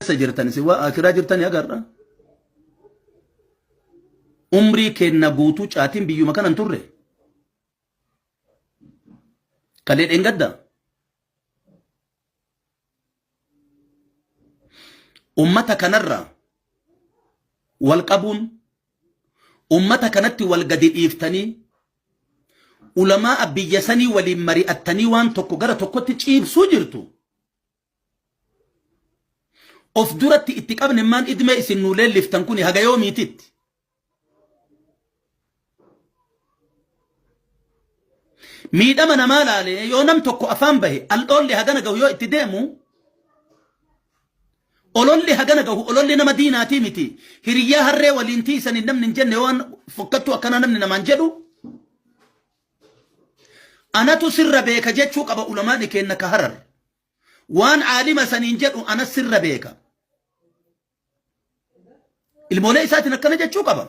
Eessa jirtan isin waa akiraa jirtani agarra. Umrii keenna guutuu caatiin biyyuma kana hin turre. Kalee dheengadda. Ummata kanarra wal qabuun ummata kanatti wal gadi dhiiftanii ulamaa biyya sanii waliin mari'attanii waan tokko gara tokkotti ciibsuu jirtu. Of duratti itti qabne maan idmee isin nuu leelliftan kuni haga yoomiititti? Miidhama namaa laalee yoo nam tokko afaan bahe aldhoolli hagana gahu yoo itti deemu ololli hagana gahu ololli nama diinaatii miti hiriyyaa harree waliin tiisanii namni hin jenne yoo waan fokkattuu akkanaa namni namaan jedhu Anatu sirra beeka jechuu qaba ulamaani keenna ka harar. Waan aalima saniin jedhu ana sirra beeka. Ilmoolee isaatiin akkana jechuu qaba.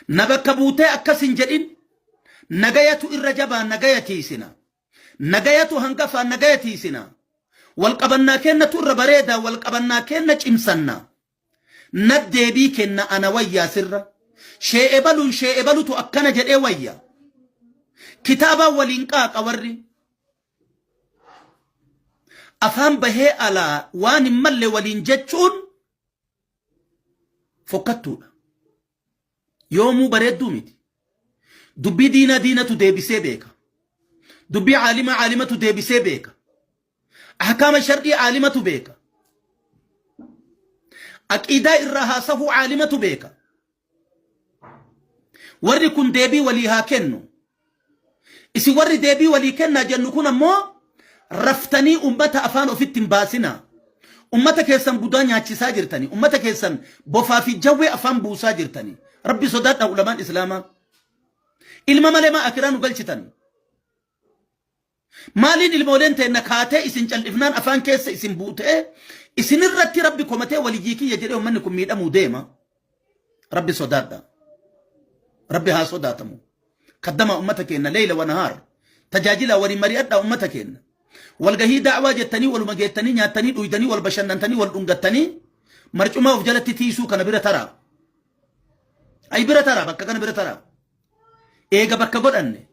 Na bakka buutee akkas hin jedhin nagayatu irra jabaa nagaya tiisina. Nagayatu hangafaa nagaya tiisina. Wal qabannaa keennatu irra bareedaa wal qabannaa keenna cimsanna. Nat deebii kenna ana wayyaa sirra. Shee ebaluun shee ebalutu akkana jedhee wayya. Kitaabaan waliin qaaqa warri. Afaan bahee alaa waan hin malle waliin jechuun fokkattuudha. Yoomuu bareedduu miti. Dubbii diinaa diinatu deebisee beeka. Dubbii caalimaa caalimatu deebisee beeka. Ahkaama shar'ii aalimatu beeka. Aqiidaa irraa haasahuu aalimatu beeka. Warri kun deebii walii haa kennu. Isin warri deebii walii kennaa jennu kun ammoo raftanii ummata afaan ofitti hin baasinaa. Ummata keessan budaa nyaachisaa jirtanii. Ummata keessan bofaa fi jawwee afaan buusaa jirtanii. Rabbi sodaadhaa ulamaan Islaamaa. Ilma malee maa akiraa nu galchitan? Maaliin ilmooleen teenna kaatee isin cal'ifnaan afaan keessa isin buutee isinirratti Rabbi komatee waliyyii kiyya jedhee ummanni kun miidhamuu deema. Rabbi sodaadha. Rabbi haa sodaatamu. Kaddamaa ummata keenna leeyla wa nahaar. Tajaajilaa waliin mari'adhaa ummata keenna. Walgahii da'waa jettanii waluma geettanii nyaattanii dhuydanii wal bashannantanii wal dhungattanii marcumaa of jalatti tiisuu kana bira taraa. Ay bira taraa bakka kana bira taraa. Eega bakka godhanne.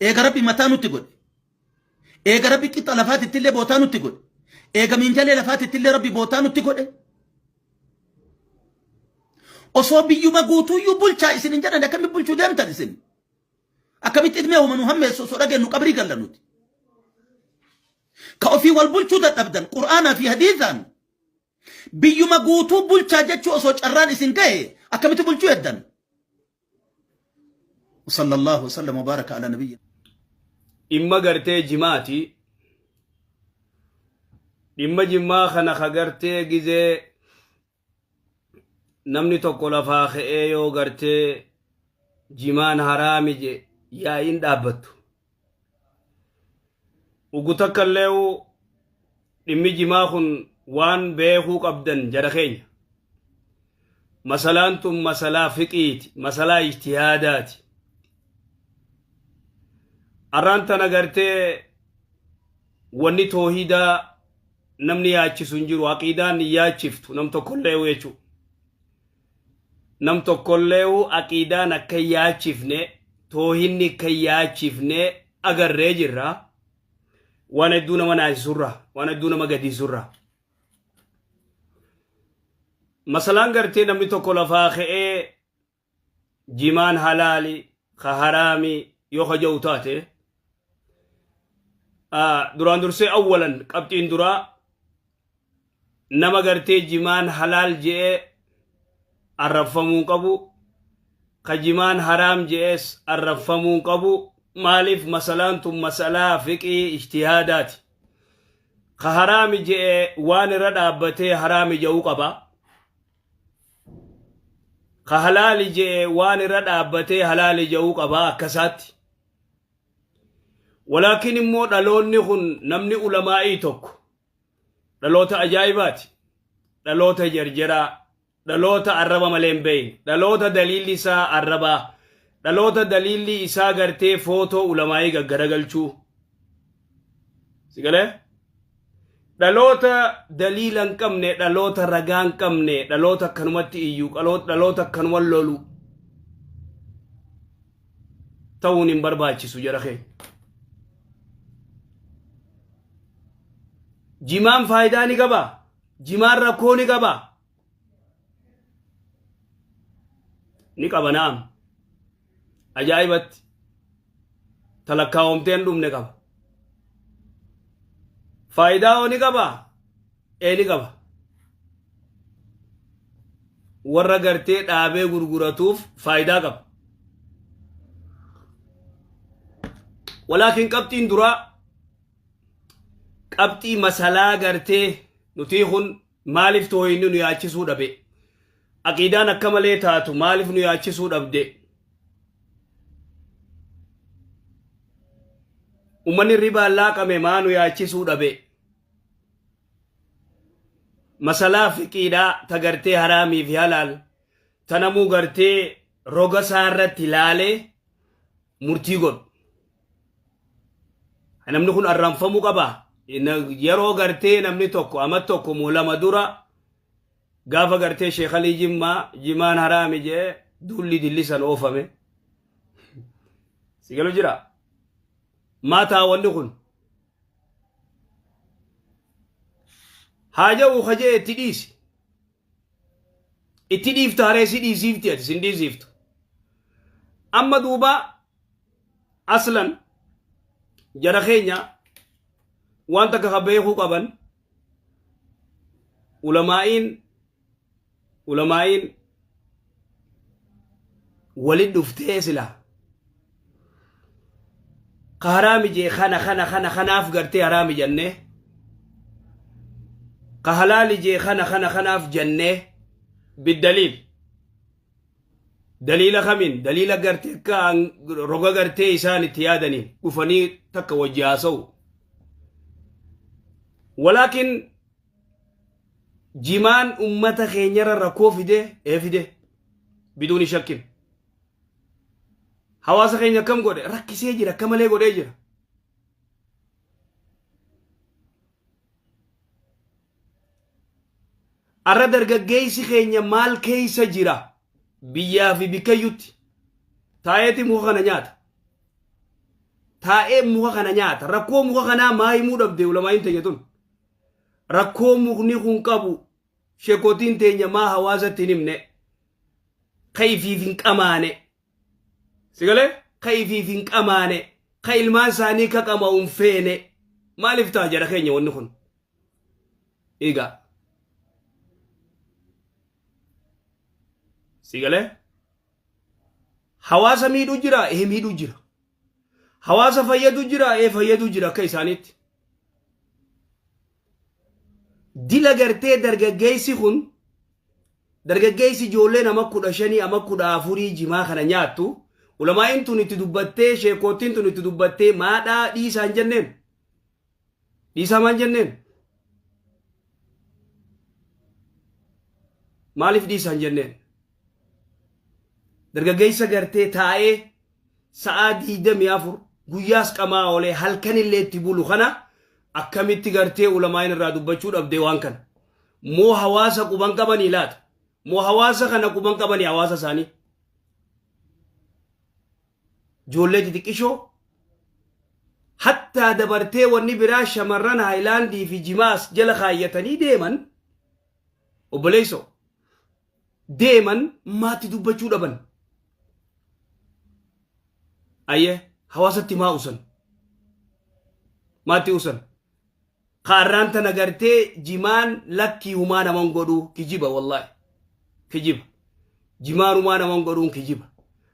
Eega Rabbi mataa nutti godhe. Eega Rabbi qixa lafaatitti illee bootaa nutti godhe. Eega miinjalee lafaatitti illee Rabbi bootaa nutti godhe. Osoo biyyuma guutuuyyuu bulchaa isin hin jedhan akkamitti bulchuu deemtan isin? Akkamitti idmee homa nu hammeessu osoo dhageenyu qabrii galla nuti? Ka ofii wal bulchuu dadhabdan Qur'aanaa fi hadiisaan biyyuma guutuu bulchaa jechuu osoo carraan isin gahe akkamitti bulchuu heddan? وصلى الله وسلم وبارك على نبينا Dhimma gartee jimaati. Dhimma jimmaa kana ka gartee gizee namni tokko lafaa ka'ee yoo gartee jimaan haraami je yaa'iin dhaabbattu. Ugu takka illee dhimmi jimaa kun waan beekuu qabdan jara keenya. Masalaan tun masalaa fiqiiti, masalaa ijtihaadaati. Arraan tana gartee wanni toohidaa namni yaachisu hin jiru, aqiidaan hin yaachiftu nam tokkollee jechuudha. Nam tokkolleehu aqiidaan akka hin yaachifne, toohinni akka hin yaachifne agarree jirra. Waan hedduu nama naasisurra, waan hedduu nama gadiisurra. Masalaan gartee namni tokko lafaa ka'ee jimaan halaali, ka haraami yoo ka ja'u taate, duraan dursee awwalan qabxiin duraa nama gartee jimaan halaal je'ee arrabfamuu hin qabu ka jimaan haraam je'ees arrabfamuu hin qabu maaliif masalaan tun masalaa fiqii ijtihaadaati ka haraami je'e waan irra dhaabbatee haraami je'uu qaba ka halaali je'e waan irra dhaabbatee halaali je'uu qaba akkasaatti Walaakin immoo dhaloonni kun namni ulamaa'ii tokko dhaloota ajaa'ibaati. Dhaloota jarjaraa, dhaloota arraba malee hin beekne, dhaloota daliilli isaa arrabaa, dhaloota daliilli isaa gartee footoo ulamaa'ii gaggaragalchuu. Si galee? Dhaloota daliila hin qabne, dhaloota ragaa hin qabne, dhaloota akkanumatti iyyu, dhaloota akkanuma lolu ta'uun hin barbaachisu jara keenya. Jimaan faayidaa ni qabaa? Jimaan rakkoo ni qabaa? Ni qaba naam. Ajaa'ibatti. Talakkaawamtee hin dhumne qaba. Faayidaa hoo ni qabaa? Ee ni qaba. Warra gartee dhaabee gurguratuuf faayidaa qaba. Walaakin qabxiin duraa qabxii masalaa gartee nutii kun maaliif tooyinni nu yaachisuu dhabe? Aqiidaan akka malee taatu maaliif nu yaachisuu dhabde? Ummanni ribaan laaqame maa nu yaachisuu dhabe? Masalaa fiqiidhaa ta gartee haraamii fi halaal ta namuu gartee roga isaa irratti laalee murtii godhu. Namni kun arranfamuu qaba. Yeroo gartee namni tokko ama tokko moo lama dura gaafa gartee Sheekh Alii Jimmaa jimaan haraami jee duulli dillisan oofame. Si galu jira. Maa ta'a wanni kun? Haa ja'u ka jee itti dhiisi. Itti dhiifta haree si dhiisiifti ati sin dhiisiiftu. Amma duuba aslan jara keenya waan takka ka beekuu qaban ulamaa'iin ulamaa'iin walit dhuftee sila ka haraami jee kana kana kana kanaaf gartee haraami jennee ka halaali jee kana kana kanaaf jennee biddaliil daliila kamiin daliila gartee akka roga gartee isaan itti yaadaniin dhufanii takka wajji haasa'u walaakin jimaan ummata keenyarra rakkoo fide ee fide biduuni shakkin hawaasa keenya akkam godhe rakkisee jira akka malee godhee jira Arra dargaggeessi keenya maal keessa jira? Biyyaa fi bikkayyutti. Taa'eeti muka kana nyaata. Taa'ee muka kana nyaata. Rakkoo muka kanaa maa himuu dhabde ulamaa'iin teenya tun? Rakkoo mukni kun qabu sheekotiin teenya maa hawaasatti hin himne? Ka ifiif hin qamaane. Si galee? Ka ifiif hin qamaane. Ka ilmaan isaanii ka qama'u hin feene. Maaliif ta'a jara keenya wanni kun? Egaa. Si galee? Hawaasa miidhuu jira? Ee miidhuu jira. Hawaasa fayyadu jira? Ee fayyadu jira akka isaaniitti. Dila gartee dargaggeessi kun dargaggeessi ijoolleen ama 15 ama 14 jimaa kana nyaattu ulamaa'iin tun itti dubbattee sheekoottiin tun itti dubbattee maadhaa dhiisaa hin jenneen. Dhiisaa maal jenneen? Maaliif dhiisaa hin jenneen? Dargaggeessa gartee taa'ee sa'aa 24 guyyaas qamaa oolee halkanillee itti bulu kana akkamitti gartee ulamaa'iin irraa dubbachuu dhabdee waan kana? Moo hawaasa quban qabanii laata? Moo hawaasa kana quban qabanii hawaasa isaanii? Ijoollee xixiqqishoo hattaa dabartee wanni biraa shamarran haayilaandii fi jimaas jala kaayyatanii deeman obboleessoo deeman maatti dubbachuu dhaban. Ayyee hawaasatti maa usan? Maatti usan? Kaarraan tana gartee jimaan lakkii humaa naman godhuu kijiba wallaahi. Kijiba. Jimaan humaa naman godhuun kijiba.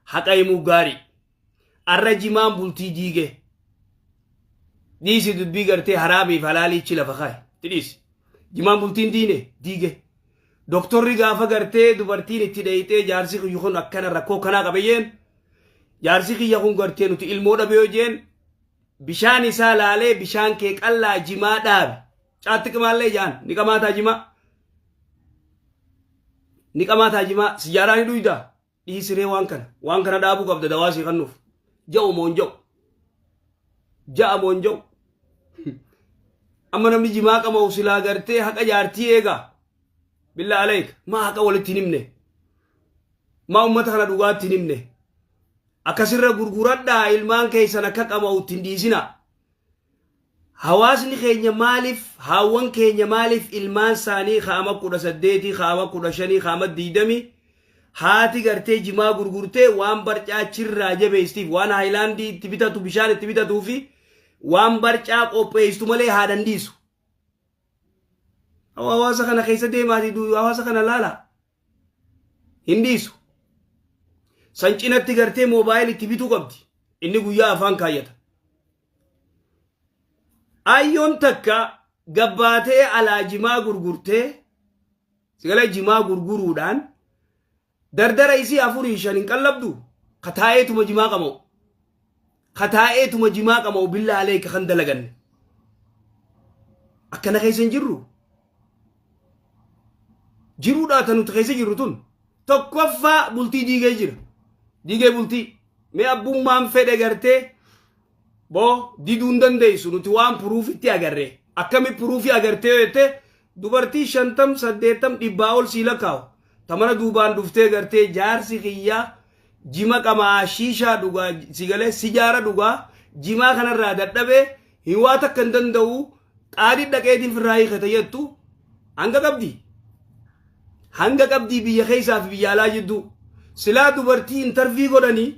Haqa himuu gaarii. Arra jimaan bultii diige. Dhiisi dubbii gartee haraamiif halaaliichi lafa kaaye. Itti dhiisi. Jimaan bultiin diine diige. Doktorri gaafa gartee dubartiin itti dheeyxee jaarsi kiyya kun akkana rakkoo kanaa qabayyeen jaarsi kiyya kun gartee nuti ilmoo dhabe yoo jeen Bishaan isaa laalee bishaan kee qallaa jimaa dhaabi. Caatti qimaallee jaan ni qamaataa jimaa. Ni qamaataa jimaa sijaaraa ni dhuydaa. Dhiisiree waan kana waan kana dhaabuu qabda dawaa sii kannuuf. Ja'u moo hin ja'u. Ja'a moo hin ja'u. Amma namni jimaa qama'u silaa gartee haqa jaartii eega. Billaa aleek maa haqa walitti hin himne. Maa ummata kana dhugaatti hin himne. Akkasirra gurguradhaa, ilmaan keessan akka qama'u ittiin dhiisina. Hawaasni keenya maaliif, haawwan keenya maaliif ilmaan isaanii kaama 18, kaama 15, kaama 20 haati gartee jimaa gurgurtee waan barcaa chirraa jabeessitiif, waan haayilaandii itti bitatu, bishaan itti bitatuu fi waan barcaa qopheessitu malee haadhan dhiisu? Hawaasa kana keessa deemaatii hawaasa kana laala. Hin dhiisu. San cinatti gartee moobaayil itti bituu qabdi. Inni guyyaa afaan kaayyata. Ayyoon takka gabbaatee alaa jimaa gurgurtee, sigalee jimaa gurguruudhaan dardara isii afurii shan hin qallabdu. Kataa'eetuma jimaa qama'u. Kataa'eetuma jimaa qama'u, billaa aleeka kan dalaganne. Akkana keessa hin jirru. Jiruudhaa tan nuti keessa jirru tun tokkoffaa bultii diigee jira. Diigee bultii. Mee abbummaan fedhe gartee boo diduu hin dandeessu, nuti waan proofitti agarre. Akkami proofii agartee yoo jette, dubartii 50, 80, 100 ol sii lakkaa'u. Tamana duubaan dhuftee gartee jaarsi kiyyaa jima qamaa, shiishaa dhugaa, sigalee sijaara dhugaa, jimaa kanarraa dadhabee hin waa takka hin danda'u, qaadii dhaqeetiin firraa hiikata jettu hanga qabdi. Hanga qabdii biyya keessaa fi biyya alaa jidduu. Silaa dubartii interview godhanii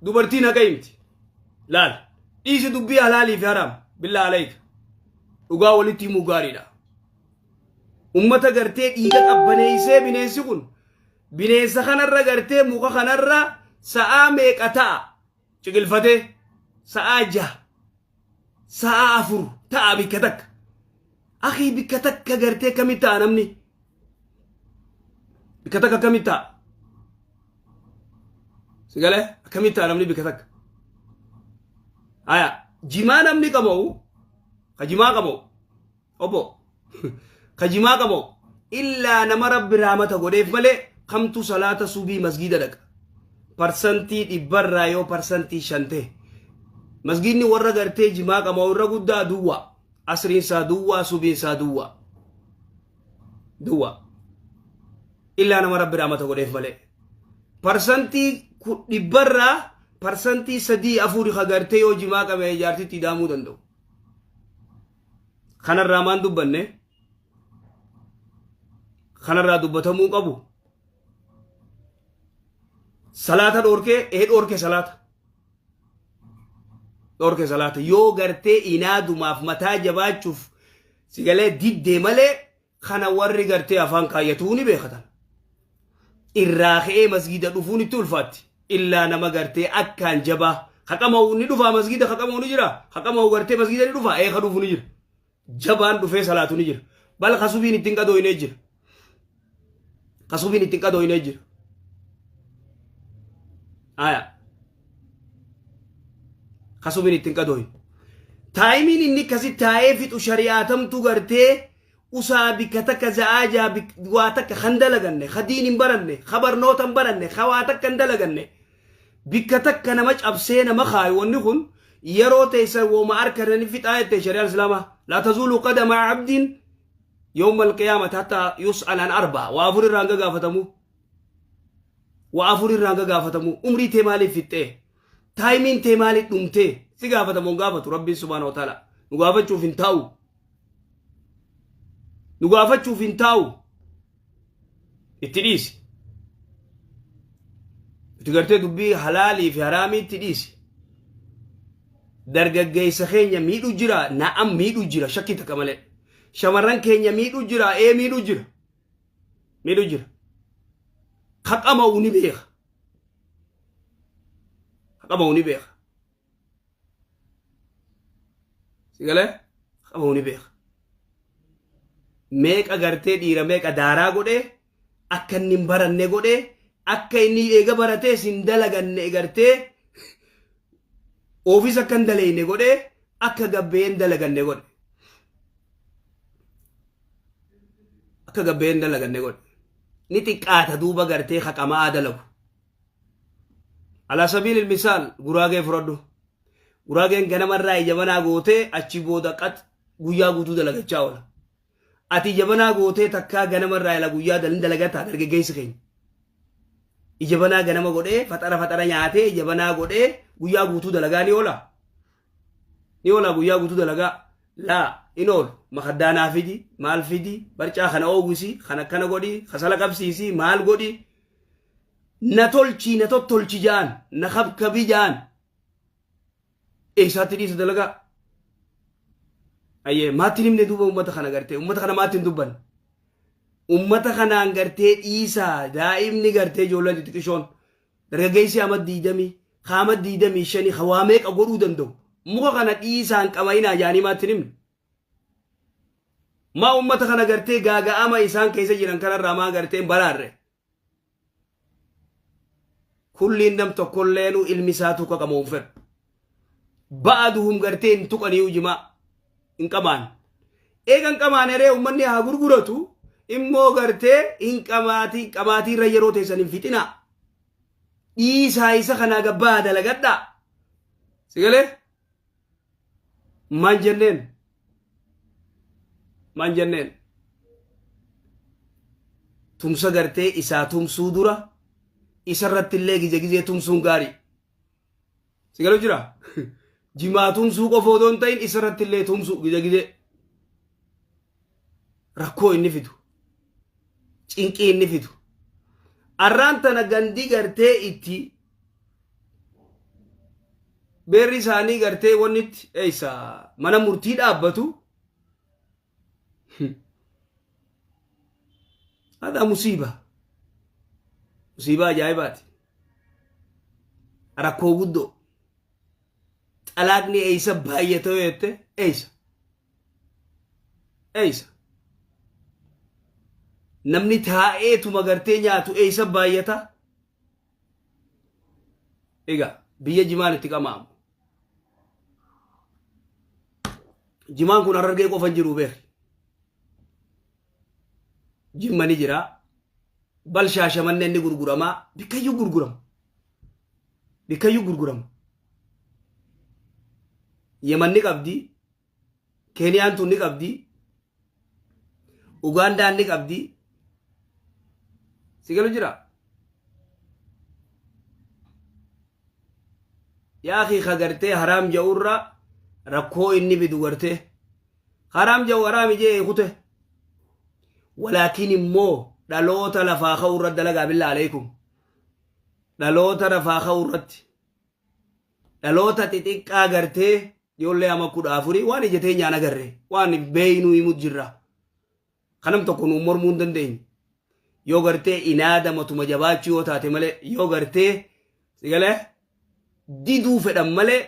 dubartiin haqa himti. Laal, dhiisi dubbii halaalii fi haraam, billaa alayka. Dhugaa walitti himuu gaariidha. Ummata gartee dhiiga qabbaneessee bineensi kun bineensa kanarra gartee muka kanarra sa'aa meeqa ta'a ciqilfatee? Sa'aa 6, sa'aa 4 ta'a bikka takka. Akii, bikka takka gartee kamitti ta'a namni? Bikka takka kamitti ta'a? Sigalee akkamitti ta'a namni bikka takka? Aya, jimaa namni qaba'u, ka jimaa qaba'u, obbo, ka jimaa qaba'u, illaa nama Rabbi raamata godheef malee kamtu salaata subii masgiida dhaqa? Parsantii dhibbarraa yoo 5% ta'e. Masgiidni warra gartee jimaa qaba'u irra guddaa duwwaa. Asriin isaa duwwaa, subiin isaa duwwaa. Duwwaa. Illaa nama Rabbi raamata godheef malee. Dhibbarraa 3%, 4 ka gartee yoo jimaa qabe jaartitti idaamuu danda'u. Kanarraa maan dubbanne? Kanarraa dubbatamuu qabu. Salaata dhoorkee, ee dhoorkee salaata. Dhoorkee salaata yoo gartee inaadumaaf mataa jabaachuuf sigalee diddee malee, kana warri gartee afaan kaayyatuu ni beekatan. Irraa ka'ee masgiida dhufuun itti ulfaatti. Illaa nama gartee akkaan jabaa. Haqama'u ni dhufaa masgiida, haqama'u ni jira. Haqama'u gartee masgiida ni dhufaa, ee ka dhufu ni jira. Jabaan dhufee salaatu ni jira. Bal kasubiin ittiin qadooyinee jira. Kasubiin ittiin qadooyinee jira. Aya. Kasubiin ittiin qadooyin. Timeiin inni akkasi taa'ee fixu shari'aatamtu gartee usaa bikka takka za'aa jaa waa takka kan dalaganne, ka diin hin baranne, ka barnoota hin baranne, ka waa takka hin dalaganne. Bikka takka nama cabsee nama kaayu wanni kun yeroo teessan wooma harkatanii fixaa jette shari'aan Islaamaa. لا تزول قدما عبد يوم القيامة حتى يسأل عن أربع. Waa afur irraa hanga gaafatamu. Waa afur irraa hanga gaafatamu. Umrii tee maaliif fixxee? Timeiin tee maaliif dhumtee? Si gaafatamu hin gaafatu Rabbiin سبحانه وتعالى. Nu gaafachuuf hin taa'u. Nu gaafachuuf hin taa'u. Itti dhiisi. Itti gartee dubbii halaalii fi haraamii itti dhiisi. Dargaggeessa keenya miidhu jira, na'am, miidhu jira, shakkii takka malee. Shamarran keenya miidhu jira, ee miidhu jira. Miidhu jira. Haqama'u ni beeka. Haqama'u ni beeka. Sigalee haqama'u ni beeka. Meeqa gartee dhiira meeqa daaraa godhee, akka inni hin baranne godhee, akka inni eega baratees hin dalaganne gartee oofis akka hin daleeyne godhee, akka gabbee hin dalaganne godhe. Akka gabbee hin dalaganne godhe. Ni xiqqaata duuba gartee haqamaa dalagu. على سبيل المثال guraagee fudhadhu. Guraageen ganamarraa ija manaa gootee achi booda qat Guyyaa guutuu dalagachaa oola. Ati jabanaa gootee takkaa ganama irraa ila guyyaa dalin dalagataa dargaggeessi keenya. Ijabanaa ganama godhee faxara faxara nyaatee ijabanaa godhee guyyaa guutuu dalagaa ni oola. Ni oola guyyaa guutuu dalagaa. Laa in oolu. Makaddaa naa fidi, maal fidi, barcaa kana oowwisi, kan akkana godhi, kasala qabsiisi, maal godhi. Na tolchi, na tottolchi ja'an, na kabkabi ja'an. Eessaatti dhiisa dalagaa? Ayyee maatti hin himne duuba uummata kana gartee uummata kana maatti hin dubbanne. Uummata kanaan gartee dhiisaa daa'imni gartee ijoolleen xixiqqishoon dargaggeessi ama 20 kaama 25 ka waa meeqa godhuu danda'u. Muka kana dhiisaan qama'inaa jaanii maatti hin himne. Maa uummata kana gartee gaaga'ama isaan keessa jiran kanarraa maa gartee hin baraarre. Kulliin nam tokkolleenu ilmi isaa tuqa qama'u hin fedhu. Ba'aduhum gartee hin tuqaniyu jimaa hin qamaan. Eega hin qamaane ree ummanni haa gurguratu immoo gartee hin qamaatii qamaatii irra yeroo teessan hin fixinaa. Dhiisaa isa kanaa gabbaa dalagadhaa. Sigalee? Maan jenneen? Maan jenneen? Tumsa gartee isaa tumsuu dura isarratti illee gize gizee tumsuun gaarii. Si galu jira? Jimaa tumsuu qofa odoo hin ta'in isarratti illee tumsuu gize gizee. Rakkoo inni fidu. Cinqii inni fidu. Arraan tana gandi gartee itti beerri isaanii gartee wannitti eessa mana murtii dhaabbatu. Haadha musiiba. Musiibaa ajaa'ibaati. Rakkoo guddoo. Xalaaqni eessa baay'ata yoo jette eessa? Eessa? Namni taa'eetuma gartee nyaatu eessa baay'ata? Egaa biyya jimaan itti qama'amu. Jimaan kun Harargee qofa hin jiru beekri. Jimma ni jira. Bal Shaashamanneen ni gurgurama. Bikkayyuu gurgurama. Bikkayyuu gurgurama. Yeman ni qabdi. Keeniyaan tun ni qabdi. Ugaandaan ni qabdi. Si galu jira? Yaa akii ka gartee haraam ja'urra rakkoo inni fidu gartee. Haraam ja'u haraami jee kute. Walaakin immoo dhaloota lafaa ka'u irra dalagaa billaa aleekum. Dhaloota lafaa ka'u irratti. Dhaloota xixiqqaa gartee ijoollee ama 14 waan ija teenyaan agarre waan beeynuu himut jirra. Kanam tokko nuun mormuu hin dandeenye. Yoo gartee inaada matuma jabaachuu yoo taate malee yoo gartee sigalee diduu fedhan malee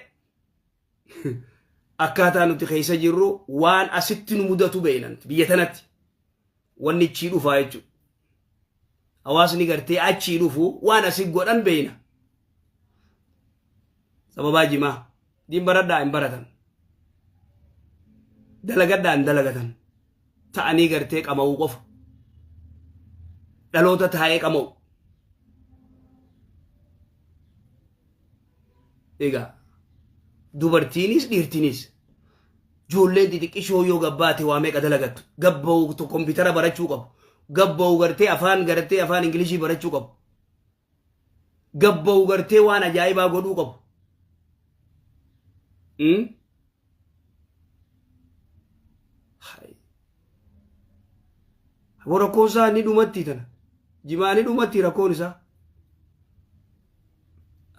akkaataa nuti keessa jirru waan asitti nu mudatu beeynan biyya tanatti wanni achii dhufaa jechuudha. Hawaasni gartee achii dhufu waan asi godhan beeyna. Sababaa jimaa. Diin baradhaa hin baratan. Dalagadhaa hin dalagatan. Ta'anii gartee qama'uu qofa. Dhaloota taa'ee qama'u. Egaa dubartiinis dhiirtiinis ijoolleen xixiqqishoo yoo gabbaate waa meeqa dalagattu. Gabba'u kompiitara barachuu qabu. Gabba'u gartee afaan gartee afaan Ingilishii barachuu qabu. Gabba'u gartee waan ajaa'ibaa godhuu qabu. Aboo rakkoon isaa ni dhumatti tana. Jimaa ni dhumatti rakkoon isaa.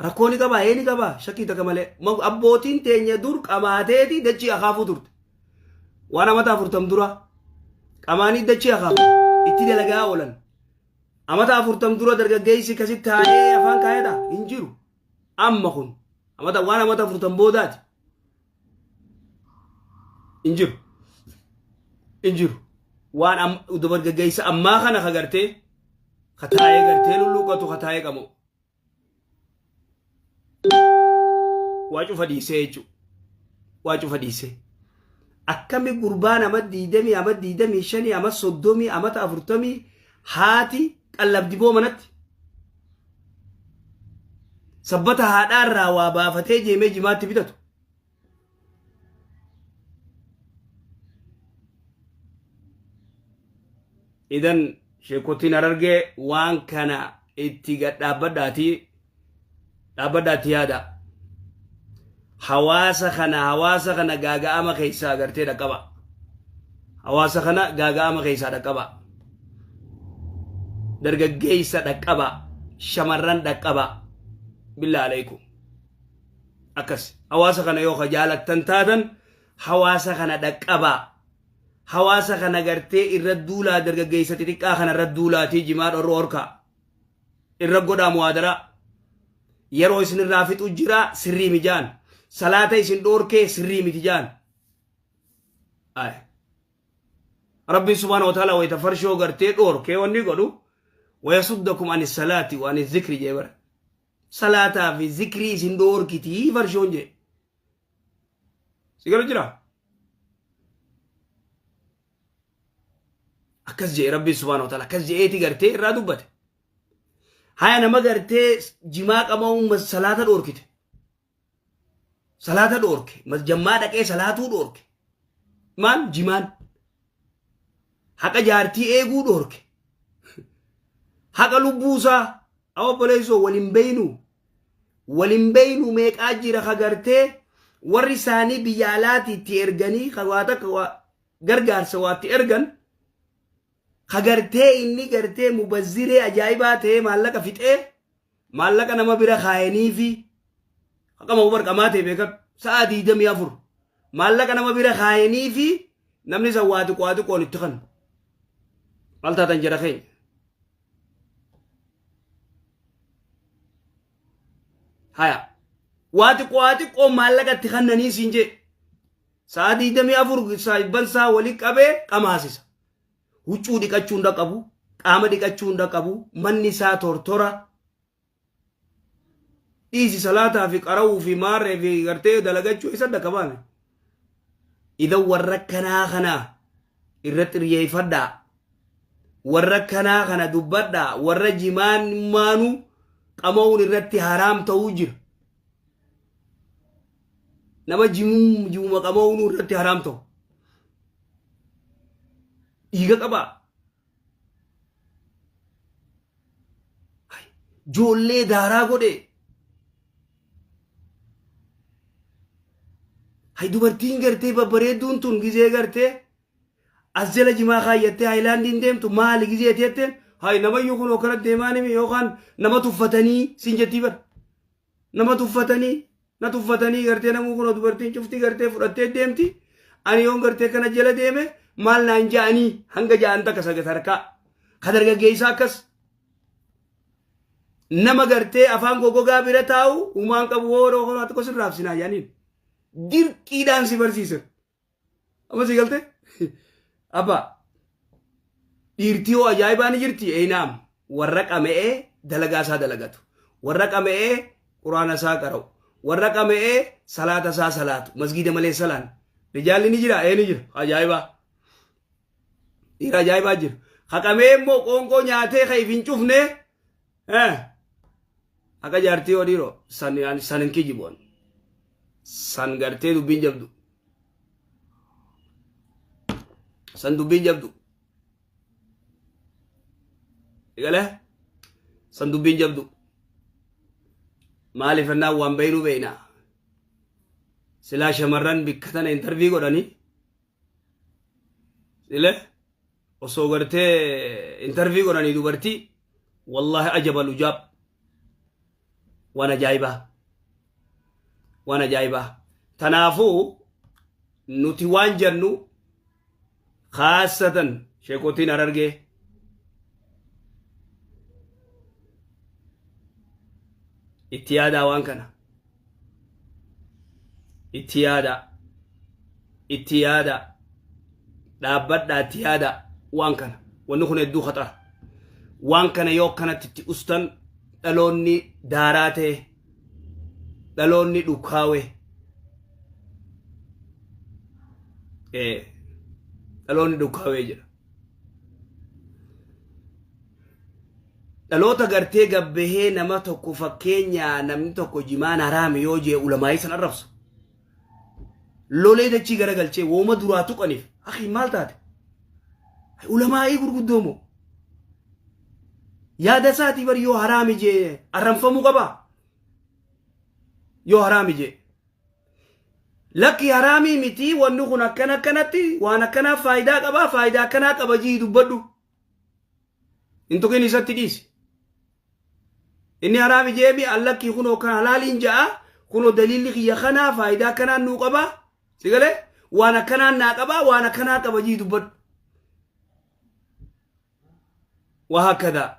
Rakkoo ni qabaa ee ni qabaa shakkii takka malee. Abbootiin teenya dur qamaateeti dachii akaafuu turte. Waan amata 40 dura qamaanii dachii akaafu itti dalagaa oolan. Amata 40 dura dargaggeessi akkasitti taa'ee afaan kaayata hin jiru. Amma kun amata waan amata 40 boodaati. Hin jiru. Hin jiru. Waan dargaggeessa ammaa kana ka gartee ka taa'ee gartee lulluuqatu ka taa'ee qamu. Waa cufa dhiisee jechuudha. Waa cufa dhiisee. Akkami gurbaan ama 20 ama 25 ama 30 amata 40 haati qallabdi boo manatti. Sabbata haadhaarraa waa baafatee jeemee jimaatti bitatu. Idan sheekotiin Harargee waan kana itti gad dhaabbadhaatii dhaabbadhaatti yaada. Hawaasa kana hawaasa kana gaaga'ama keessaa gartee dhaqqaba. Hawaasa kana gaaga'ama keessaa dhaqqaba. Dargaggeessa dhaqqaba. Shamarran dhaqqaba. Billaa alaikum. Akkas hawaasa kana yoo ka jaalattan taatan hawaasa kana dhaqqabaa. Hawaasa kana gartee irra duulaa dargaggeessa xixiqqaa kana irra duulaatii jimaa dhorru horkaa. Irra godhaa muhaadaraa. Yeroo isin irraa fixu jira sirrii mijaan. Salaata isin dhoorkee sirrii miti jaan. Ay. Rabbiin subhaanahu wa ta'ala wayita farshoo gartee dhoorkee wanni godhu wayasuddakum ani salaati wa ani zikri jee bara. Salaataa fi zikrii isin dhoorkitii farshoon jee. Si galu jira? Akkas jee Rabbiin subhaanahu wa ta'ala akkas je'eeti gartee irraa dubbate. Haya nama gartee jimaa qama'uun salaata dhoorkite. Salaata dhoorke. Jammaa dhaqee salaatuu dhoorke. Maal jimaan? Haqa jaartii eeguu dhoorke. Haqa lubbuusaa obboleessoo waliin beeynu Wal hin beeynu meeqaa jira ka gartee warri isaanii biyya alaatii itti erganii ka waa takka waa gargaarsa waa itti ergan ka gartee inni gartee mubazziree ajaa'ibaa ta'ee maallaqa fixee maallaqa nama bira kaayaniifi haqama hubar qamaa ta'e beekadhu sa'a 24 maallaqa nama bira kaayaniifi namni san waa xiqqoo waa xiqqoon itti kanu maal taatan jara keenya. Haya. Waa xiqqoo waa xiqqoo maallaqa itti kannanii siin jee. Sa'a 24 saayibban isaa wali qabee qamaasisa. Huccuu dhiqachuu hin qabu, qaama dhiqachuu hin qabu, manni isaa tortora. Dhiisi salaataa fi qara'uu fi maarree fi gartee dalagachuu isa dhaqqabaame. Idan warra kanaa kana irratti xiyyeeffadhaa. Warra kanaa kana dubbadhaa. Warra jimaan maanuu qama'uun irratti haraam ta'uu jira. Nama jimuma qama'uun irratti haraam ta'u. Dhiiga qabaa. Joollee daaraa godhe. Hay dubartiin gartee babbareedduun tun gizee gartee as jala jimaa kaayyattee haayilaandiin deemtu maali gizee teetteen hay namayyuu kun akkana deemaa nimi yookaan nama tuffatanii siin jettii bara. Nama tuffatanii na tuffatanii gartee namuu kunoo dubartiin cufti gartee fudhattee deemti ani yoon gartee kana jala deeme maal naan ja'anii hanga ja'an takka sadarkaa ka dargaggeessaa akkas nama gartee afaan gogogaa bira taa'u humaan qabu hooroo horaa tokko sirraa sinaa jaaniin dirqiidhaan si barsiisan amma si galte abbaa dhiirtii hoo ajaa'ibaa ni jirti eeynaam warra qama'ee dalagaa isaa dalagatu warra qama'ee quraana isaa qara'u warra qama'ee salaata isaa salaatu masgiida malee salaan rijaalli ni jira ee ni jira ajaa'ibaa dhiira ajaa'ibaa jira haqamee immoo qoonqoo nyaatee ka if hin cufne akka jaartii hoo dhiiroo san san hin kijiboon san gartee dubbiin jabdu san dubbiin jabdu galee san dubbiin jabdu maaliif ennaan waan beeynuu beeynaa silaa shamarran bikka tana intarvii godhanii sile osoo gartee intarvii godhanii dubartii wallaahi ajabal ujaab waan ajaa'ibaa waan ajaa'ibaa tanaafuu nuti waan jennu khaasatan sheekotiin Harargee itti yaadaa waan kana itti yaadaa itti yaadaa dhaabbadhaa itti yaadaa waan kana wanni kun hedduu khaxara waan kana yoo akkanatti itti ustan dhaloonni daaraa ta'e dhaloonni dhukaawe dhaloonni dhukaawee jira dhaloota gartee gabbahee nama tokko fakkeenyaa namni tokko jimaan haraami yoo jee ulamaayii san arrabsu lolee dachii garagalchee wooma duraa tuqaniif akhi maal taate ulamaayii gurguddoo moo Yaada isaatii bar yoo haraami jee arranfamuu qaba. Yoo haraami jee. Lakki haraamii miti wanni kun akkana akkanatti waan akkanaa faayidaa qaba faayidaa akkanaa qaba jii dubbadhu. Hin tuqin isatti dhiisi. Inni haraami jeemi allakkii kunoo kan halaaliin ja'a kunoo daliilli kiyya kanaa faayidaa akkanaan nuu qaba. Si galee waan akkanaan naa qaba waan akkanaa qaba jii dubbadhu. Wahakkadaa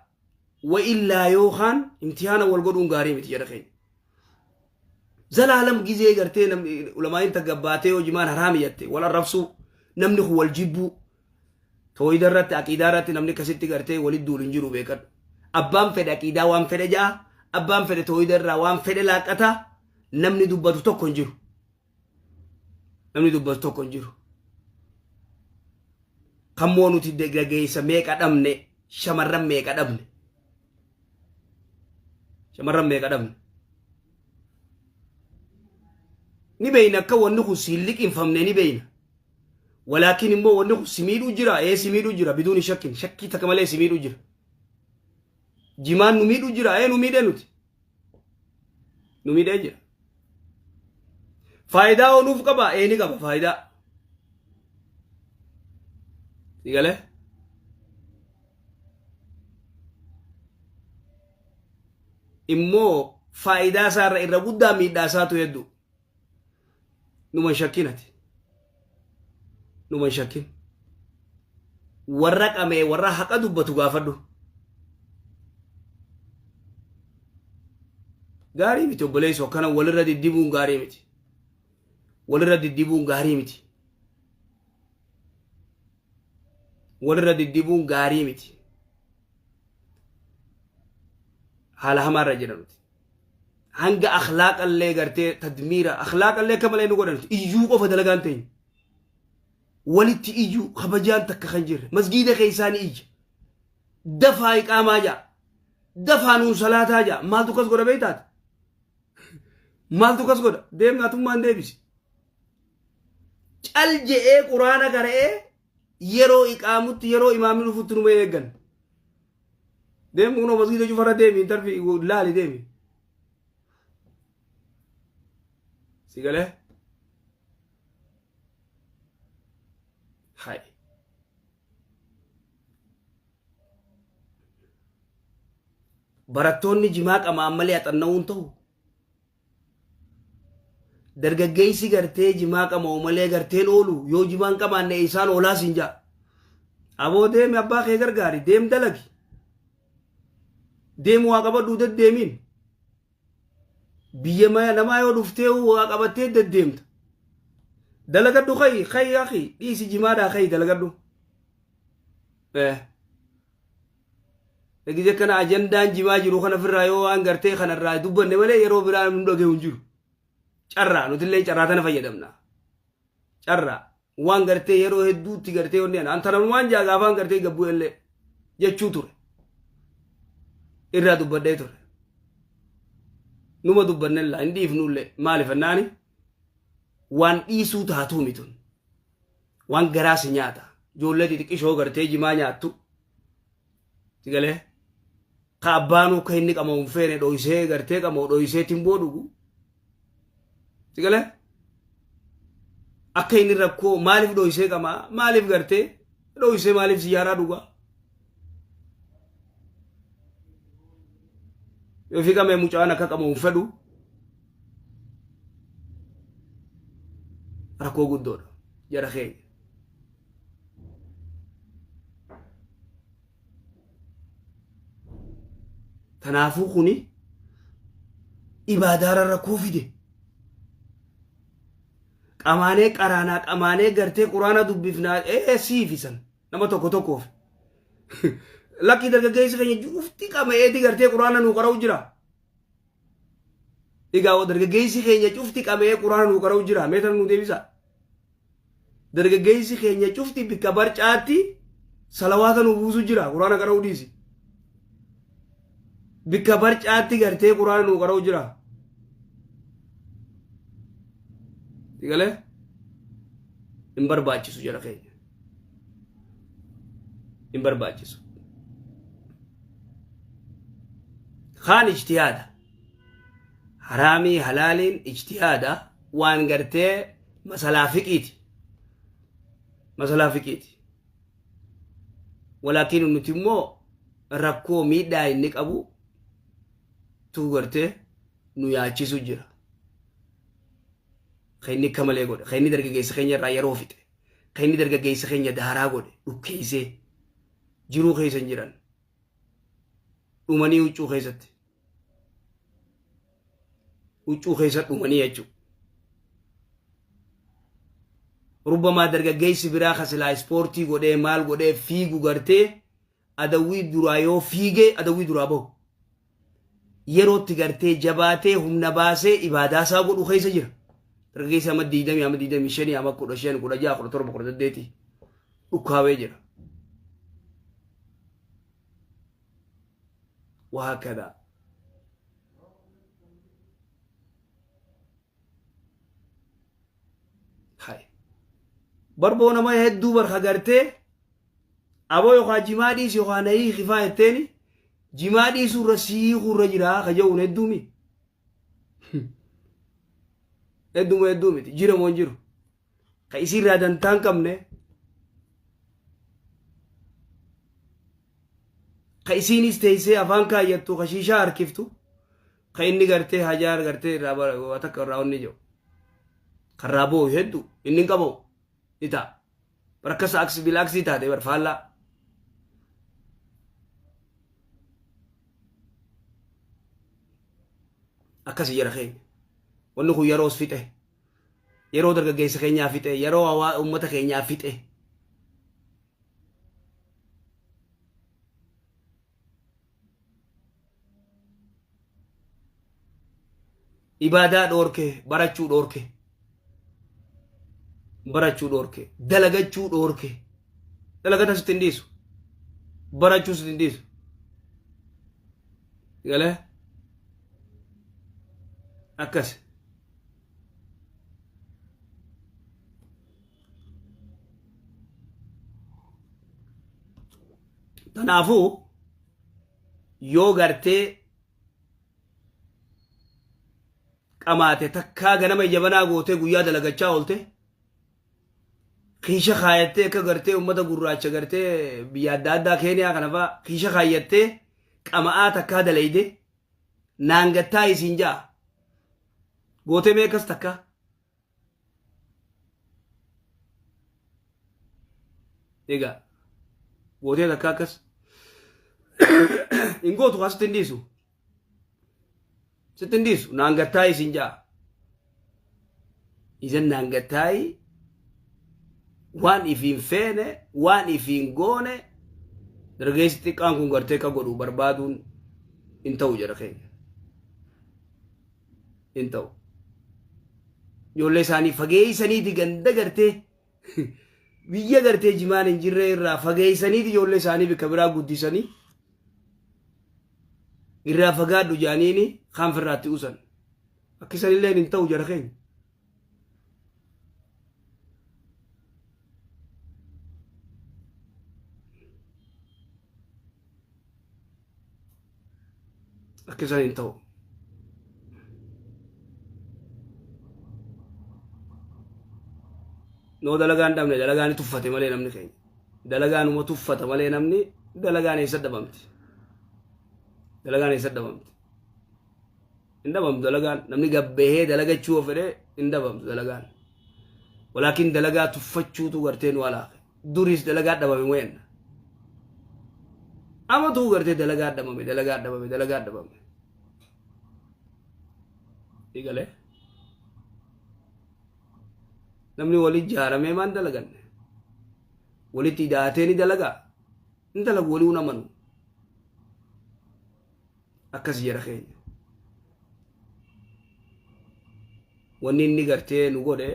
wa illaa yookaan imtihaana wal godhuun gaarii miti jedha keenya. Zalaalam gizee gartee namni ulamaa'iin tagabbaatee hojimaan haraami jette wal arrabsuu namni kun wal jibbuu tooyida irratti aqiidaa irratti namni akkasitti gartee walitti duulu hin jiru beekadhu. Abbaan fedhe aqiidaa waan fedhe ja'a abbaan fedhe tooyida irraa waan fedhe laaqqata namni dubbatu tokko hin jiru. Namni dubbatu tokko hin jiru. Kammoo nuti dargaggeessa meeqa dhabne shamarran meeqa dhabne. Shamarran meeqa dhabne. Ni beeyna akka wanni kun si hin liqinfamne ni beeyna. Walaakin immoo wanni kun si miidhuu jira ee si miidhuu jira biduuni shakkin shakkii takka malee si miidhuu jira. Jimaan nu miidhuu jira ee nu miidhee nuti. Nu miidhee jira. Faayidaa hoo nuuf qaba? Ee ni qaba faayidaa. Si galee? Immoo faayidaa isaarra irra guddaa miidhaa isaatu hedduu. Numa hin shakkin ati. Numa hin shakkin. Warra qamee warra haqa dubbatu gaafadhu. Gaarii miti obboleessoo akkana walirra diddibuun gaarii miti. Walirra diddibuun gaarii miti. Walirra diddibuun gaarii miti. Haala hamaarra jira nuti. Hanga akhlaaqallee gartee tadmiira akhlaaqallee akka malee nu godhan iyyuu qofa dalagaan teenya. Walitti iyyuu kabajaan takka kan jirre masgiida keessaa ni iyya. Dafaa iqaamaa ja'a. Dafaa nuun salaataa ja'a. Maaltu kas godha beektaati? Maaltu kas godha? Deemnaatummaan deebisi. Cal je'ee quraana qara'ee yeroo iqaamutti yeroo imaamni dhufutti numa eeggan. Deemi kunoo masgiida cufarra deemi intarfi laali deemi. Si galee? Hai. Barattoonni jimaa qamaan malee haxanna'uun ta'u. Dargaggeessi gartee jimaa qama'u malee garteen oolu yoo jimaan qamaanne isaan oolaa siin ja'a. Aboo deemi abbaa kee gargaari deem dalagi. Deemu waa qabadhuu deddeemiin. Biyya namaa yoo dhuftee waa qabattee deddeemta. Dalagadhu kayi kayi akhi dhiisi jimaadhaa kayi dalagadhu. Eh. Gizee kana ajandaan jimaa jiru kana ofirraa yoo waan gartee kanarraa dubbanne malee yeroo biraa nu dhagahu hin jiru. Carraa nutillee carraa tana fayyadamna. Carraa waan gartee yeroo hedduutti gartee wanni ana antana waan jaa gaafaan gartee gabbuu illee jechuu ture. Irraa dubbadhee ture. Numa dubbannella hin dhiifnullee maaliif ennaani waan dhiisuu taatuu mitun. Waan garaa si nyaata. Ijoollee xixiqqishoo gartee jimaa nyaattu. Si galee? Ka abbaanuu akka inni qama'u hin feene dhoysee gartee qama'u dhoysee timboo dhugu. Si galee? Akka inni rakkoo maaliif dhoysee qamaa? Maaliif gartee dhoysee maaliif siyaaraa dhugaa? Yoo fi qamee mucaan akka qama'u hin fedhu rakkoo guddoodha jara keenya. Kanaafuu kuni ibaadaarra rakkoo fide. Qamaanee qaraanaa qamaanee gartee quraana dubbifnaa ee siifisan nama tokko tokkoof. Lakkii dargaggeessi keenya cufti qama'eeti gartee quraana nuu qara'u jira. Egaa dargaggeessi keenya cufti qama'ee quraana nuu qara'u jira. Mee tana nuu deebisa. Dargaggeessi keenya cufti bikka barcaatti salawaata nuu buusu jira. Quraana qara'uu dhiisi. Bikka barcaatti gartee quraana nuu qara'u jira. Galee hin barbaachisu jara keenya. Hin barbaachisu. Kaan ijtihaada. Haraamii halaaliin ijtihaada waan gartee masalaa fiqiiti. Masalaa fiqiiti. Walaakin nuti immoo rakkoo miidhaa inni qabu tu gartee nu yaachisu jira. Kan inni akka malee godhe, kan inni dargaggeessa keenya irraa yeroo fixe, kan inni dargaggeessa keenya daaraa godhe, dhukkeessee jiruu keessa hin jiran. Dhumanii huccuu keessatti. Huccuu keessa dhumanii jechuudha. Rubbamaa dargaggeessi biraa ka silaa ispoortii godhee maal godhee fiigu gartee adawwii duraa yoo fiigee adawwii duraa bahu. Yerootti gartee jabaatee humna baasee ibaadaa isaa godhu keessa jira. Dargaggeessi amma 20 amma 25 amma 15 16 17 18 dhukkaawee jira. Wahaakadaa. Hay. Barboo nama hedduu barka gartee aboo yookaan jimaa dhiisi yookaan na hiiki faa jetteeni jimaa dhiisuu irra si hiikuu irra jira ka jedhuun hedduumi. Hedduma hedduu miti jira moo hin jiru. Ka isiirraa dantaa hin qabne ka isiinis teessee afaan kaayyattu ka shiishaa harkiftu ka inni gartee hajaa gartee irraa waa takka irraa onni jiru. Karraa boo'u hedduu inni hin qabu ni ta'a. Bar akkas aksi bilaaksii taate bar faallaa. Akkasi jara keenya. Wanni kun yeroos fixe. Yeroo dargaggeessa keenyaa fixe. Yeroo hawaa uummata keenyaa fixe. Ibaadaa dhoorke, barachuu dhoorke. Barachuu dhoorke, dalagachuu dhoorke. Dalagata sitti hin dhiisu. Barachuu sitti hin dhiisu. Galee? Akkas. Kanaafuu yoo gartee qamaate takkaa ganama jabanaa gootee guyyaa dalagachaa oolte kiisha kaayattee akka gartee uummata gurraacha gartee biyya adda addaa Keeniyaa kana fa'aa kiisha kaayyattee qama'aa takkaa dalayde naangattaa isiin ja'a gootee mee akkas takkaa. Egaa gootee takka akkas hin gootu kaa sitti hin dhiisu. Sitti hin dhiisu naan gattaayi siin ja'a. Isan naan gattaayi waan ifiin feene waan ifiin goone dargaggeessi xiqqaan kun gartee akka godhu barbaaduun hin ta'u jedha keenya. Hin ta'u. Ijoollee isaanii fageessaniiti ganda gartee biyya gartee jimaan hin jirre irraa fageessaniiti ijoollee isaanii bakka biraa guddisanii irraa fagaadhu jaaniini kaan firraatti usan. Akkisanillee hin ta'u jara keenya. Akka isaan hin ta'u. Noo dalagaan dhabne dalagaan ni tuffate malee namni keenya. Dalagaanuma tuffata malee namni dalagaan eessa dhabamti? Dalagaan eessa dhabamti? Hin dhabamtu dalagaan. Namni gabbahee dalagachuu yoo fedhe hin dhabamtu dalagaan. Walaakin dalagaa tuffachuutu gartee nu alaaqe. Duris dalagaa dhabame wayanna. Amatuu gartee dalagaa dhabame dalagaa dhabame dalagaa dhabame. Egalee. Namni wali ijaaramee maan dalaganne? Walitti hidhaatee ni dalagaa? Hin dalagu walii hin amanu. Akkas jara keenya. Wanni inni gartee nu godhe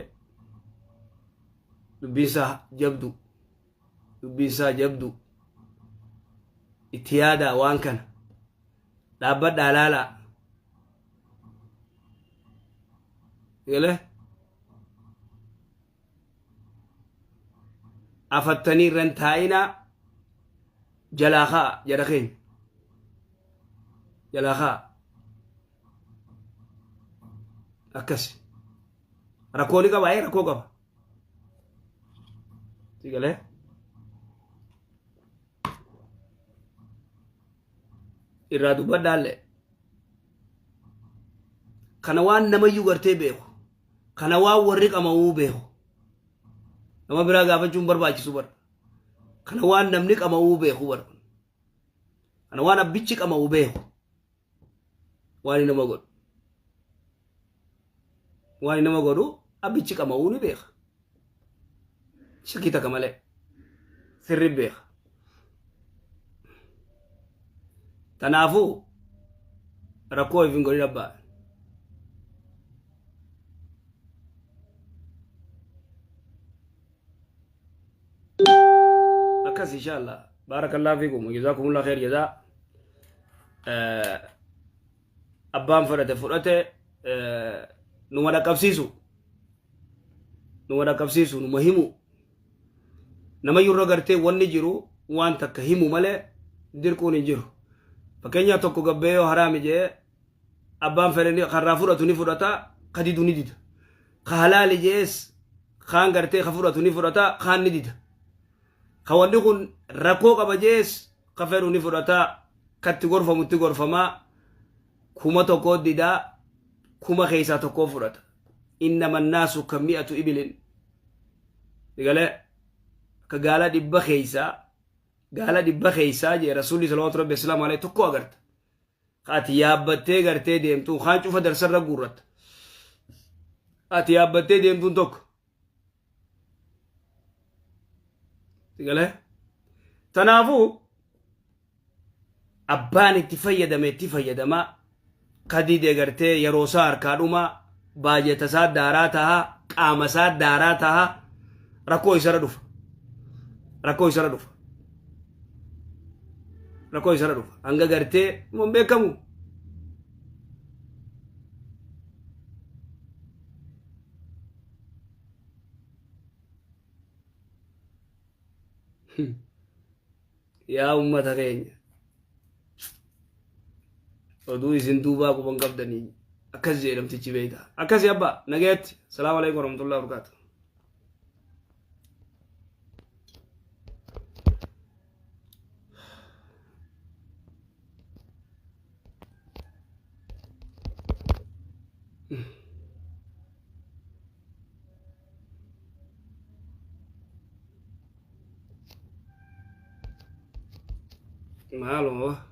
dubbiinsaa jabdu. Dubbiinsaa jabdu. Itti yaadaa waan kana. Dhaabbadhaa laalaa. Galee? Afattanii irra hin taa'inaa jalaa ka'a jara keenya. Jalaa kaa. Akkasi. Rakkoo ni qaba, rakkoo qaba. Si galee? Irraa dubbadhaallee. Kana waan namayyuu gartee beeku. Kana waan warri qama'uu beeku. Nama biraa gaafachuun barbaachisu bara. Kana waan namni qama'uu beeku bara. Kana waan abbichi qama'uu beeku. Waan nama godhu. Waan nama godhu abbichi qama'uu ni beeka. Shakkii takka malee. Sirri beeka. Kanaafuu rakkoo if hin godhin abbaa. Akkas inshallah. Barakallahu fiikum. Jazakumullah khair jazaa. Abbaan fudhate fudhate numa dhaqqabsiisu. Numa dhaqqabsiisu numa himu. Nama yurra gartee wanni jiru waan takka himu malee dirquun hin jiru. Fakkeenyaaf tokko gabbee yoo haraami jee abbaan fedhe karraa fudhatu ni fudhata, ka didu ni dida. Ka halaali jees kaan gartee ka fudhatu ni fudhata, kaan ni dida. Ka wanni kun rakkoo qaba jees ka fedhu ni fudhata, katti gorfamutti gorfamaa, 1000 didaa, 1000 keessaa tokkoo fudhata. Innama naasu ka mi'atu ibilin. Galee ka gaala 100 keessaa gaala 100 keessaa jee rasuulli salawaatu rabbi islaamu alayhi tokko agarta. Ka ati yaabbattee gartee deemtuun kaan cufa darsarra guurratta. Ati yaabbattee deemtuun tokko. Galee tanaafuu abbaan itti fayyadame itti fayyadamaa kadidee gartee yeroo isaa harkaa dhumaa baajata isaa daaraa tahaa qaama isaa daaraa tahaa rakkoo isarra dhufa. Rakkoo isarra dhufa. Rakkoo isarra dhufa. Hanga gartee mun beekamu. Yaa ummata keenya. Oduu isin duubaa quban qabdanii akkas jedhamtichi beekta. Akkasi abbaa nagaatti. Salaamu alaikum warahmatullahi wabarakatuh. Maaluma.